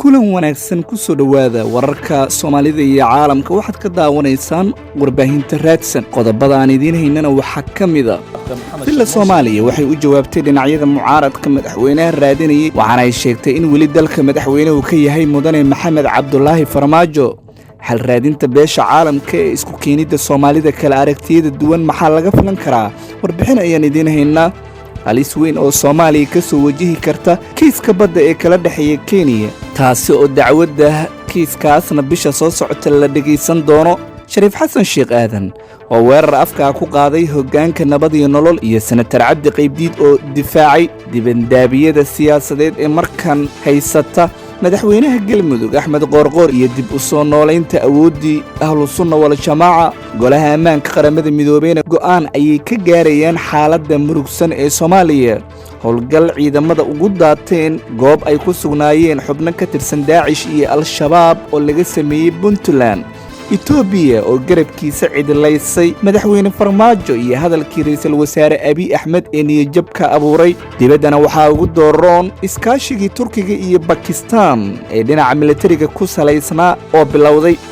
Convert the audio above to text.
Kulan wanaagsan, ku soo dhowaada wararka Soomaalida iyo caalamka. Waxaad ka daawanaysaan warbaahinta Raadsan. Qodobada aan idiin haynana waxaa ka mida: Villa Soomaaliya waxay u jawaabtay dhinacyada mucaaradka madaxweynaha raadinayay, waxaana ay sheegtay in weli dalka madaxweynuhu ka yahay Mudane Maxamed Cabdulaahi Farmaajo. Xal raadinta beesha caalamka ee isku keenidda Soomaalida kala aragtiyada duwan maxaa laga filan karaa? Warbixin ayaan idiin haynaa. Halis weyn oo Soomaaliya ka soo wajihi karta kiiska badda ee kala dhexeeya Kenya, taasi oo dacwadda kiiskaasna bisha soo socota la dhegaysan doono. Shariif Xasan Sheekh Aadan oo weerar afkaa ku qaaday hoggaanka Nabad iyo Nolol, iyo Senatar Cabdi Qaybdiid oo difaacay dibandaabiyada siyaasadeed ee markan haysata madaxweynaha Galmudug Axmed Qoorqoor, iyo dib u soo noolaynta awooddii Ahlusunna Waljamaaca. Golaha Ammaanka Qaramada Midoobeyna go'aan ayay ka gaarayaan xaaladda murugsan ee Soomaaliya. Howlgal ciidamada ugu daateen goob ay ku sugnaayeen xubno ka tirsan Daacish iyo Al-Shabaab oo laga sameeyey Puntland. Etoobiya oo garabkiisa cidilaysay madaxweyne Farmaajo, iyo hadalkii ra'iisul wasaare Abiy Axmed ee niyajabka abuuray. Dibaddana waxaa ugu dooroon iskaashigii Turkiga iyo Bakistan ee dhinaca milatariga ku salaysnaa oo bilowday.